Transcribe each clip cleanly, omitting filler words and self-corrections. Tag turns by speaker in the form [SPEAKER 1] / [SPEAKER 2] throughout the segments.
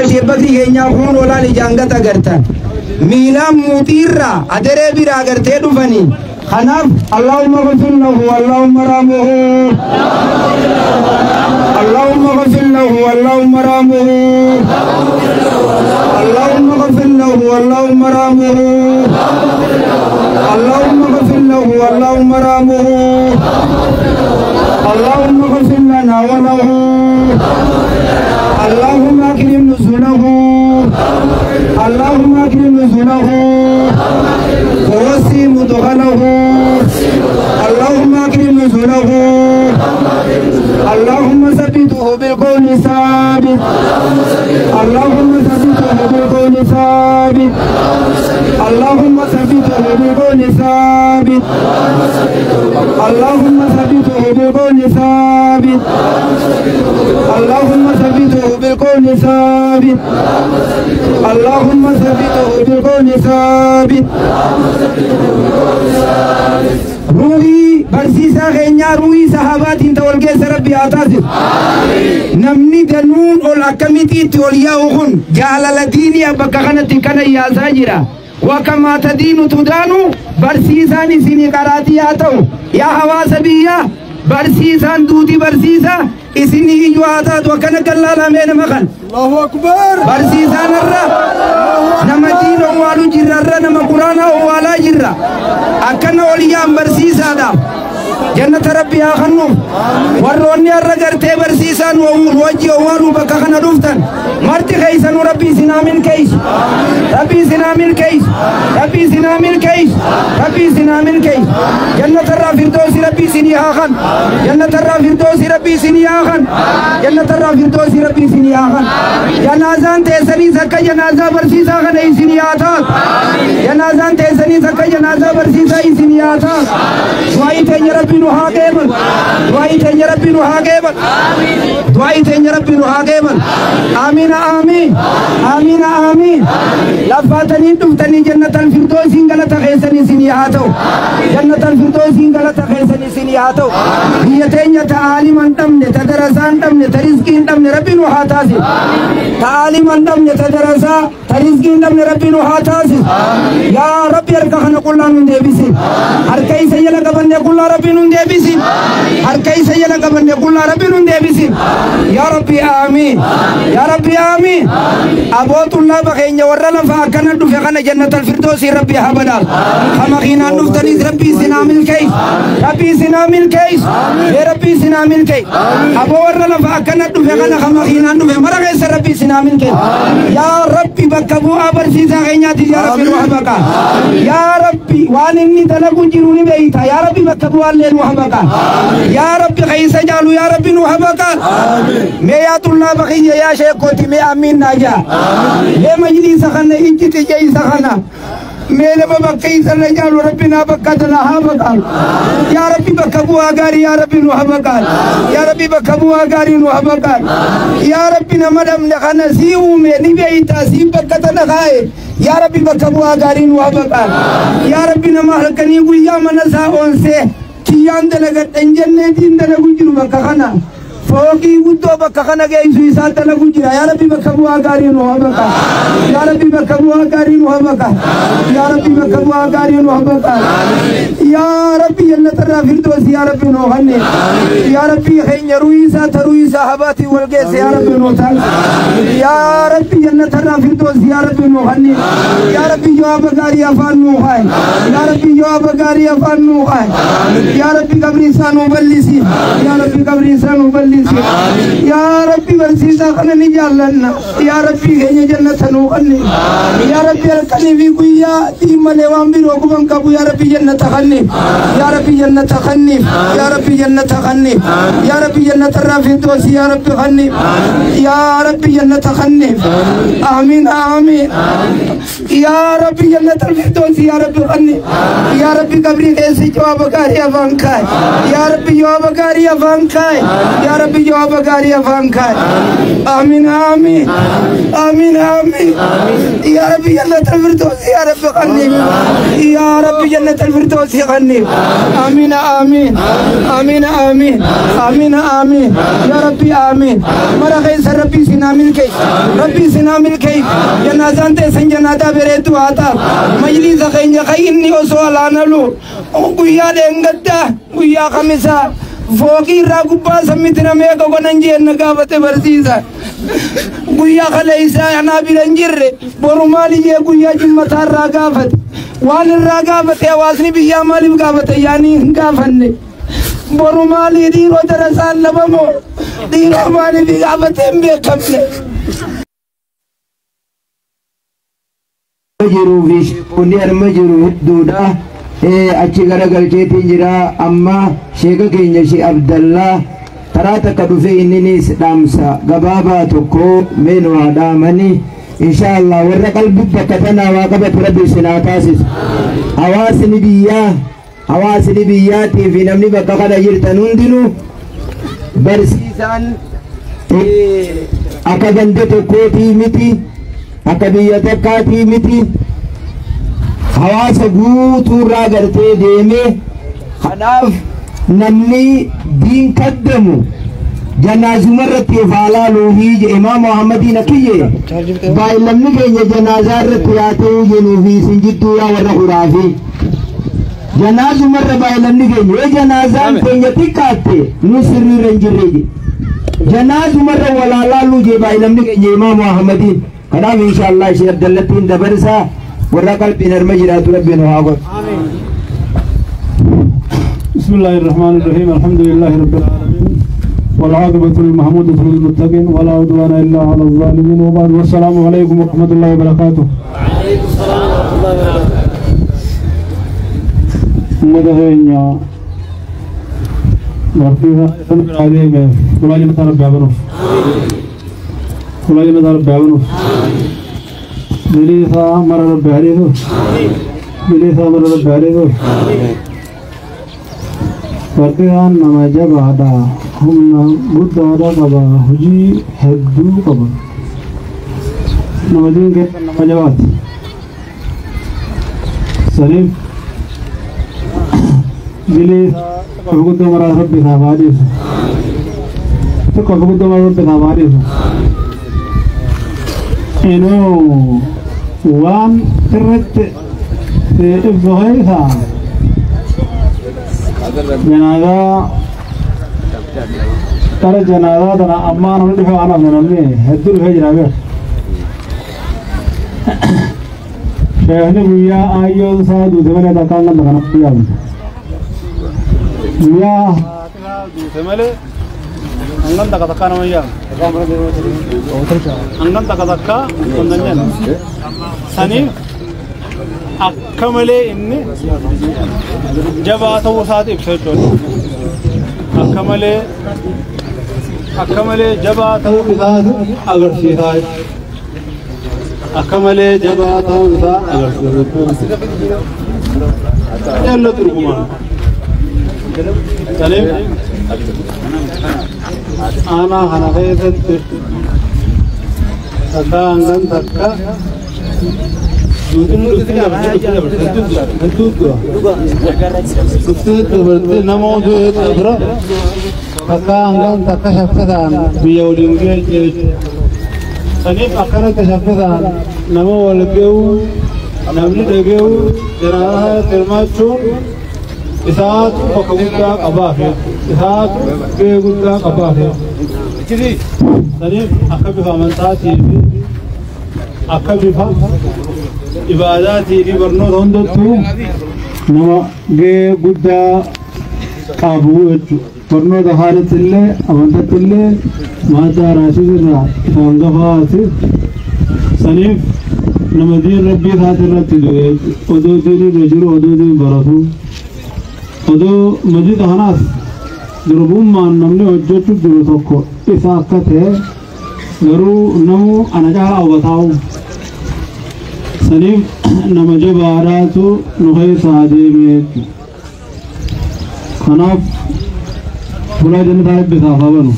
[SPEAKER 1] Akka sheebbakri keenyaa kun olaan ijaan gata gartan miilaan muuxiirraa aderee biraa gartee dhufanii kanaaf Allahumma ghfir lahu Allahumma ramuhu Allahumma ghfir lahu Allahumma ramuhu Allahumma ghfir lahu Allahumma ramuhu Allahumma ghfir lahu Allahumma ramuhu Allahumma ghfir lana wa lahu Allahumma akrim nuzulahu Allahumma akrim nuzulahu ووسع مدخله اللهم اكرم نزله اللهم ثبته بالقول ثابت اللهم ثبته بالقول ثابت اللهم ثبته بالقول ثابت اللهم ثبته بالقول ثابت اللهم ثبته بالقول ثابت اللهم ثبته بالقول ثابت روحي برسيسا غنيا روحي صحابات انت والجيس ربي اعتاسف نمني دنون اول اكمتي توليا وخن جعل الدين ابا كانت كان يا ساجرا وكما تدين تدانو برسيسا نسيني قراتي اتو يا حواسبيا برسيسا دوتي برسيسا اسني يواتا وكان كلالا مين مخن
[SPEAKER 2] الله اكبر
[SPEAKER 1] برسيسا نرى نما دين والو جرى نما قران والا جرى اكن اولياء برسيسا دا جنة ربي آخنو وروني الرجرتي برسيسان ووجي ووالو بكا خنا دفتن مرتي خيسان ربي سنامين كيس ربي سنامين كيس ربي سنامين كيس ربي سنامين كيس جنة الرافردوس ربي سني آخن جنة الرافردوس ربي سني آخن جنة الرافردوس ربي سني آخن جنازان تيسني سكا جنازة برسيسا خنا سني آتا جنازان تيسني سكا جنازة برسيسا سني آتا دعائي تنجي ربي نوها قيبل دعائي تنجي ربي نوها قيبل دعائي تنجي ربي نوها قيبل آمين آمين آمين آمين لفاتني دفتني جنة الفردوس غلط خيسني سني هاتو جنة الفردوس غلط خيسني سني هاتو هي تنجي تعالي من تمني تدرسان تمني ترزقين تمني ربي نوها تاسي تعالي من تمني تدرسا ترزقين تمني ربي نوها تاسي يا ربي أركخنا قلنا من ديبسي أركي سيلا قبل قلنا ربي نون ديبسي أركي سيلا قبل قلنا ربي نون ديبسي يا ربي آمين يا ربي آمين أبو طلاب خين ورنا فأكنا دفعنا جنة الفردوس ربي هبنا خما خينا نفتني ربي سنام الكيس ربي سنام الكيس يا ربي سنام الكيس أبو ورنا فأكنا دفعنا خما خينا نفع مرة ربي سنام الكيس يا ربي بكبو أبر سيزا خين يا ربي وحبك يا ربي وانني تلقوا جروني بيتا يا ربي بكبو الليل وحبك يا ربي خيس جالو يا ربي وحبك مي يا طلاب خين يا شيخ كوتي مي امين ناجا لي مجلس خنا انجتي جاي سخنا مي لما بكي سنجالو ربنا بكتنا هابك يا ربي بكبو اغاري يا ربي وحبك يا ربي بكبو اغاري وحبك يا ربي نمدم لخنا سيو مي ني بيتا سي بكتنا خاي يا ربي بكبو اغاري وحبك يا ربي نما هلكني ويا منسا اونسه كيان دلغت انجنتين دلغو جرو بكخنا فوقي ودو بكخنا جاي سويسات دلغو جرا يا ربي بكبو اغاري وحبك يا ربي بكبو اغاري وحبك يا ربي بكبو اغاري وحبك يا ربي جنة الفردوس يا ربي نوحني يا ربي خين رويسا ترويسا حباتي والقيس يا ربي نوتان يا ربي جنة الفردوس يا ربي نوحني يا ربي جواب غاري افان نوحاي يا ربي جواب غاري افان نوحاي يا ربي قبري سانو بلسي يا ربي قبري سانو بلسي يا ربي برسيسا خنني جالنا يا ربي خين جنة نوحني يا ربي الكني في قيا تيملي وامبي روكبن كابو يا ربي جنة خني يا ربي جنة خني يا ربي جنة خني يا ربي جنة الرافدوس يا ربي خني يا ربي جنة خني آمين آمين يا ربي جنة الفردوس يا ربي خني يا ربي قبري كيسي جواب غاري افان كاي يا ربي جواب غاري افان كاي يا ربي Rabbi jawaaba gaarii afaan kaa'e. Amiin amiin amiin amiin. Yaa Rabbi jannatal firdoosi yaa Rabbi qanniif. Yaa Rabbi jannatal firdoosi qanniif. Amiin amiin amiin amiin amiin amiin. Yaa Rabbi amiin. Mara keessa Rabbi sinaa milkeessi. Rabbi sinaa milkeessi. Janaazaan teessan janaataa bareedduu haa taatu. Majliisa keenya kan inni osoo alaanalu guyyaa dheengaddaa guyyaa kamisaa fooqii irraa gubbaa sammitina meeqa gonan jeenna gaafate barsiisa. Guyyaa kaleessaa anaa bira hin jirre boru maaliyyee guyyaa jimmataa irraa gaafate. Waan irraa gaafate hawaasni biyyaa maaliif gaafate yaanii hin gaafanne. Boru maalii dhiiroo darasaan labamoo dhiiroo maaliif gaafate hin beekamne.
[SPEAKER 2] Jiruu fi sheekonni arma jiru hedduudha. Achi garagalcheetiin jira amma sheeka keenya shee Abdallaa karaa takka dhufee inninis dhaamsa gabaabaa tokko mee nu haa dhaamani. Inshaallah warra qalbii bakka tanaa waa qabatu Rabbi isin haa taasisu. Hawaasni biyyaa hawaasni biyyaatii fi namni bakka kana jirtan hundinuu barsiisaan akka ganda tokkootii miti akka biyya takkaatii miti hawaasa guutuurraa gartee deemee kanaaf namni diin kaddamu janaazuma irratti of haa laaluufi jedhe Imaam Muhammadiin akiyye baay'inni keenya janaazaa irratti yaa ta'uu jennuufi isin jidduu yaa warra huraafi janaazuma irra baay'inni keenya yoo janaazaan keenya xiqqaatte nu sirriirra hin jirre jedhe janaazuma irra walaa laaluu jee baay'inni keenya Imaam Muhammadiin kanaaf inshaallah ishee Abdallattiin dabarsaa warra qalbiin harma jiraatu Rabbiin haa godhu.
[SPEAKER 3] بسم الله الرحمن الرحيم. الحمد لله رب العالمين والعاقبة للمحمودة للمتقين ولا عدوان إلا على الظالمين وبعد، والسلام عليكم ورحمة الله وبركاته.
[SPEAKER 4] وعليكم السلام ورحمة الله وبركاته.
[SPEAKER 3] مدهينيا مرفيها العظيم ولا جنة رب عبنوف ولا جنة رب عبنوف بليثا مر رب عليه بليثا مر رب عليه وردان نما جبادا هم غدادا قبا هجي هدو قبا نما دين کے نما جوات سليم بليثا فقد مر رب ثواريس فقد مر رب ثواريس إنه وان ترت إبزهيثا جنازة ترى جنازة ترى أمان من دفع أنا من أمي هدول في جنابه شيخنا ويا أيون سادو زمانه تكلم بكنا بيا ويا زمانه
[SPEAKER 5] ಅಂಗನ್ ತಕ ತಕ್ಕ ನಮಯ್ಯ ಅಂಗನ್ ತಕ ತಕ್ಕ ಒಂದನ್ನೇ ಸನಿ akka malee inni jabaa ta'uu isaati ibsa jechuudha. Akka malee jabaa ta'uu isaati agarsiisa. Akka malee jabaa ta'uu isaa agarsiisa. Jallatu dhugumaan. Saniif aanaa kana keessatti takka hangan takka saniif akkanatti shaffisaan nama wal ga'uu namni dhaga'uu jiraata hirmaachuun isaatu bakka guddaa qabaaf isaatu gahee guddaa qabaaf saniif akka bifa amantaatii fi akka bifa ibaadaatii fi barnoota hundattuu nama gahee guddaa qabu jechuudha. Barnoota haadhatti illee amantatti illee maataa raasii irraa isa hangafaati. Saniif nama diin rabbii isaati irratti du'e odoo diin irra jiru odoo diin baratu odoo masjida kanaas durbummaan namni hojjechuu jiru tokko isa akka ta'e garuu namu ana caalaa hawwataa'u. Saniif nama jabaadhaatu nu keessaa deeme jechuudha. Kanaaf
[SPEAKER 3] Fuula jannataa Rabbi isaaf haa banu.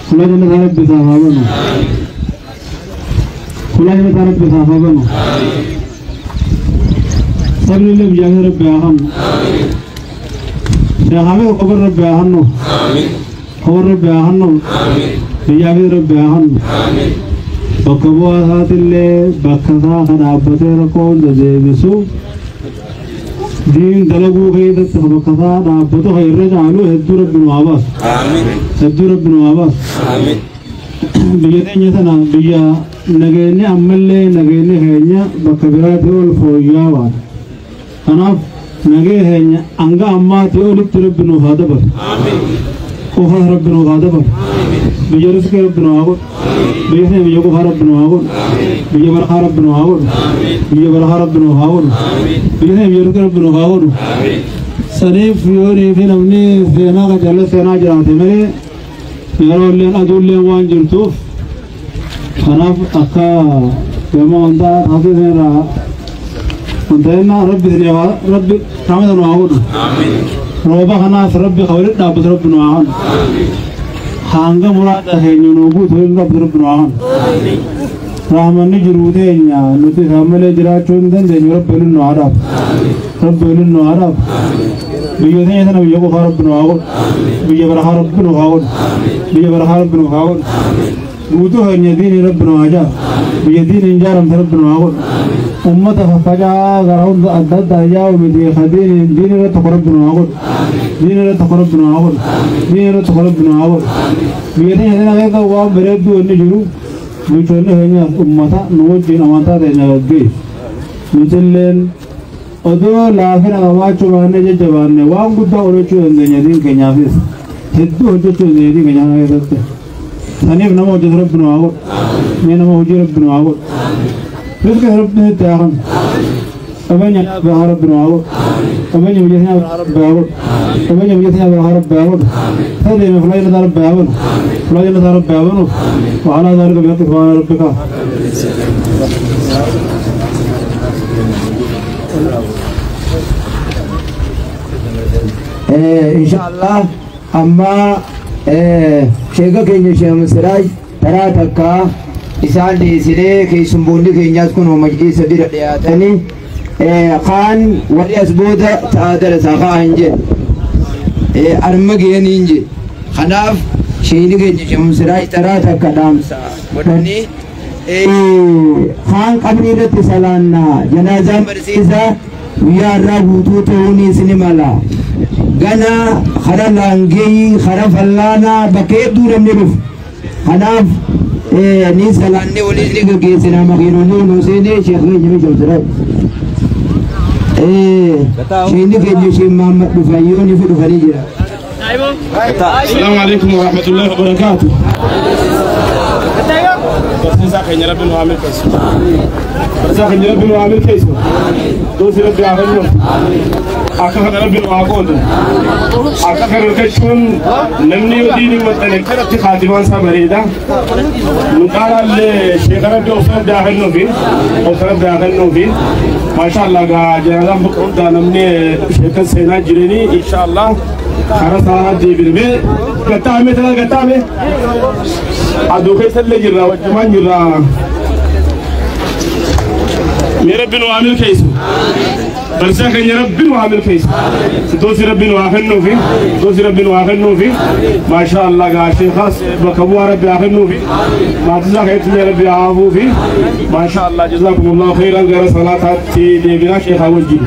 [SPEAKER 3] Fuula jannataa Rabbi isaaf haa banu. Fuula jannataa Rabbi isaaf haa banu. Sabni illee biyyaa keessa Rabbi haa kennu. Sheekhaamee qobar Rabbi haa kennu. Qobar Rabbi haa kennu. Biyyaa keessa Rabbi haa kennu. Bakka bu'aa isaatillee bakka isaa ka dhaabbatee rakkoo hunda deebisu diin dalaguu keessatti bakka isaa dhaabbatu ka irra caalu hedduu Rabbi nu haa baasu. Hedduu Rabbi nu haa baasu. Biyya teenya tana biyya nageenyi ammallee nageenyi keenya bakka biraatti ol fooyya'aadha. Kanaaf nagee keenya hanga ammaatti olitti Rabbi nuuf haa dabalu. Qofaas Rabbi nuuf haa dabalu. Biyya riskii Rabbi nu haa godhu. Biyya keenya biyya qofaa Rabbi nu haa godhu. Biyya barakaa Rabbi nu haa godhu. Biyya barakaa Rabbi nuuf haa godhu. Biyya keenya biyya riskii Rabbi nuuf haa godhu. Saniif yoonii fi namni seenaa qacarlee seenaa jiraate malee yeroo illeen aduulleen waan jirtuuf kanaaf akka gama wanta taasisa irraa wanta innaa Rabbi Rabbi rahmata nu haa godhu. Rooba kanaas Rabbi ka walitti dhaabbatu Rabbi nu haa godhu. Hanga muraada keenya nu guutu hin qabdu Rabbi nu haa godhu. Rahmanni jiruu teenya nuti isaan malee jiraachuu hin dandeenyu Rabbi waliin nu haa dhaabu. Rabbi waliin nu haa dhaabu. Biyya teenya tana biyya qofaa Rabbi nu haa godhu. Biyya barakaa Rabbi nu haa godhu. Biyya barakaa Rabbi nu haa godhu. Guutuu keenya diinii Rabbi nu haa jaaru. Biyya diiniin jaaramte Rabbi nu haa godhu. Ummata faffaca'aa gara hunda adda addaa yaa'u miti ka diiniin diinii irratti tokko Rabbi nu haa godhu. Diinii irratti tokko Rabbi nu haa godhu. Diinii irratti tokko Rabbi nu haa godhu. Biyya teenya tana keessa waan bareedduu inni jiru bulchoonni keenyaas ummata nu wajjin amantaa teenya gaggeessu. Nutilleen odoo laafina qabaachuu baannee jajjabaanne waan guddaa hojjechuu dandeenya diin keenyaafis hedduu hojjechuu dandeenya diin keenya kana keessatti. Saniif nama hojjetu Rabbi nu haa godhu. Mee nama hojii Rabbi nu haa godhu. Rizqi Rabbi nutti haa kennu. Qabeenya biraa Rabbi nu haa godhu. Qabeenya biyya keenya biraa Rabbi haa godhu. Qabeenya biyya keenya biraa Rabbi haa godhu. Sadii fuula jannataa Rabbi haa banu. Fuula jannataa Rabbi haa banu. وعلى ذلك بحق سبحان ربك.
[SPEAKER 2] Inshallah amma sheeka keenya Sheekh Siraaj taraa takka isaan dhiyeessinee keessummoonni keenyaas kun majliisa bira dhiyaatanii kaan warri as booda ta'aa dalasaa kaa hin jedhe arma gahanii hin jedhe. Kanaaf sheekni keenya Sheekh Siraaj taraa takka dhaamsa godhanii kaan qabrii irratti salaannaa janaazaan barsiisaa guyyaa irraa guutuu ta'uunis ni mala. Gana kara laangee kara fallaanaa bakka hedduu namni dhufu. Kanaaf ni salaannee waliis ni gaggeessina makiinonni nu seenee sheekh keenya Sheekh Siraaj. Sheekni keenya Sheekh Mahammad dhufan yoo ni dhufanii jira.
[SPEAKER 6] السلام عليكم ورحمة الله وبركاته. برسيسا خير ربي نعمل كيسو. برسيسا خير ربي نعمل كيسو. دوسي ربي عافينا. أكثر ربي نعاقون. أكثر الكشون نمني وديني مثلا كرت خاتمان سامريدا. نقال الشيخ ربي أوصل داخلنا فيه. أوصل داخلنا فيه. ما شاء الله جنازة بكرة نمني شيخ سينا جريني إن شاء الله. خلاص هذه بالبي قطعمي ترى قطعمي أدوكي سلة جرا وجمان جرا ربي نعمل كيسو برساك يا ربي نعمل كيسو دوسي ربي نعمل في دوسي ربي نعمل في ما شاء الله قاشي خاص بكبوا ربي عملوا في ما تزاك يا ربي عافو في ما شاء الله جزاكم الله خيرا غير صلاة تي دينا شيخ أول جيل.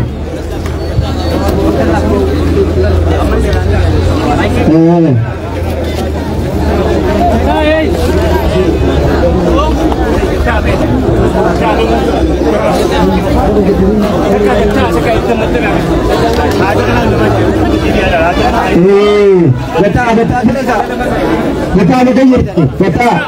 [SPEAKER 2] Gataa gataa gataa gataa gataa.